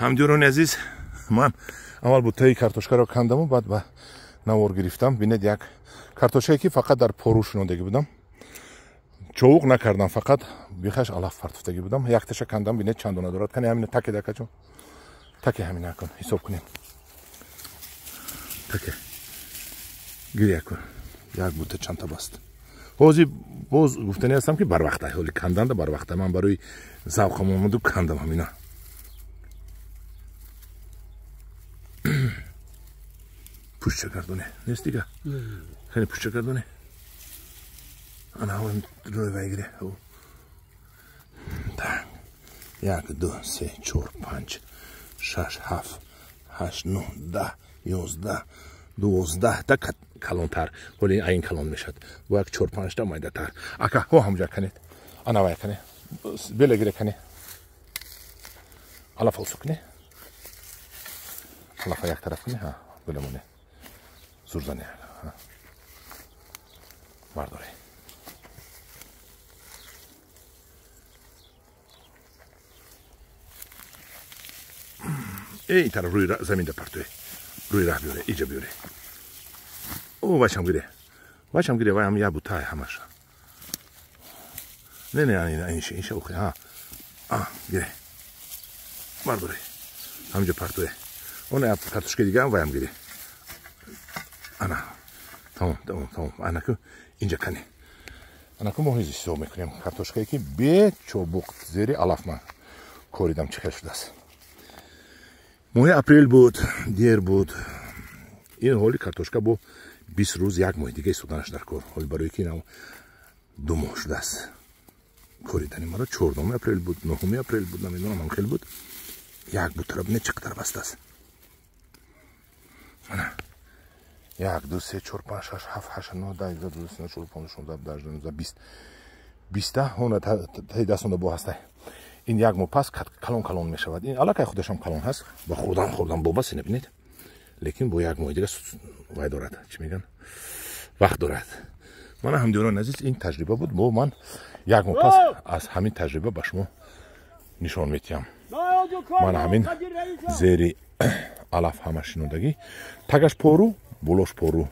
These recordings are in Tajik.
Ҳамдиёрони азиз, ман аввал бутаи картошкаро кандаму баъд ба навор гирифтам. Бинед, як картошкае ки фақат дар пору шинондагӣ будам, човуқ накардам, фақат бихаш алаф партофтагӣ будам. Якташа кандам, бинед чанд дона дорад. Кани ҳамина таке дакачон, таке ҳамина кун, ҳисоб кунем. Таке гиря кун, як бута чандта баст. Ҳозир боз гуфтанӣ ҳастам ки барвақта, ҳоли канданда барвақта. Ман барои завқам омаду кандам ҳамина. Пушча гардоне нест дига, хеле пушча гардоне. Ана рӯй вай гире. Так, як, ду, се, чор, панҷ, шаш, ҳафт, ҳашт, нӯҳ, 10, 11, 12-та калонтар. Ҳоли айн калон мешавад, бо як чор панҷта майдатар. Ака, ҳо ҳамҷа канед, ана вай кане, бела гире кане, алафа усу куне, алафа як тараф куне. Ҳа, беламоне зурзане бардоре. Эй, тараф рӯи заминда партое, рӯи раҳ биёре, иҷа биёре. О, вайшам гире, вайшам гире, вай ҳам як бутае ҳамаша. Не, не, инша, инша охи, ҳа. А, гире. Бардоре. Ҳамҷа партое. Он як картошкаи дигаам вайам гире. Ана. Тамом, тамом, тамом. Ана ку инҷа кане. Ана ку мо ҳиз ҳисоб мекунем картошкае ки бе чобуқ зери алаф ман коридам, чӣ хел шудааст. Моҳи апрел буд, дер буд. Ин ҳоли картошка бо 20 рӯз, як моҳи дига истоданаш дар кор. Ҳоли барои ки инам 2 моҳ шудааст. Коридани маро 4 апрел буд, 9 апрел буд, намедонам, ҳам хел буд. Як бутара бинед чӣ қадар бастааст. Мана. 1, 2, 3, 4, 5, 6, 7, 8, 9, 10, 11, 12, 13, 14, 15, 16, 17, 18, 19, 20. 20-та ҳона таи дастонда бо ҳастай. Ин як моҳ пас калон калон мешавад. Ин аллакай худашам калон ҳаст ва хӯрдан хӯрдан бобаст, ина бинед. Лекин бо як моҳи дига вай дорад, чӣ мегӯянд, вақт дорад. Мана ҳамдиёрони азиз, ин таҷриба буд. Бо ман як моҳ пас аз ҳамин таҷриба ба шумо нишон медиҳам. Мана ҳамин зери алаф ҳама шинондагӣ, тагаш пору, болош пору.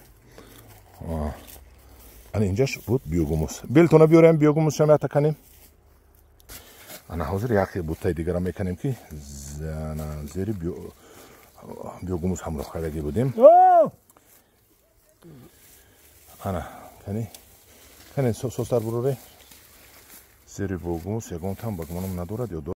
Ана инҷаш буд биогумус. Белтона биёрем, биогумусшам ята канем. Ана ҳозир як бутаи дигарам меканем ки зери биогумус ҳамроҳ кардагӣ будем. Ана кани кани состар буроре. Зери биогумус ягон там ба гумонам надорад ё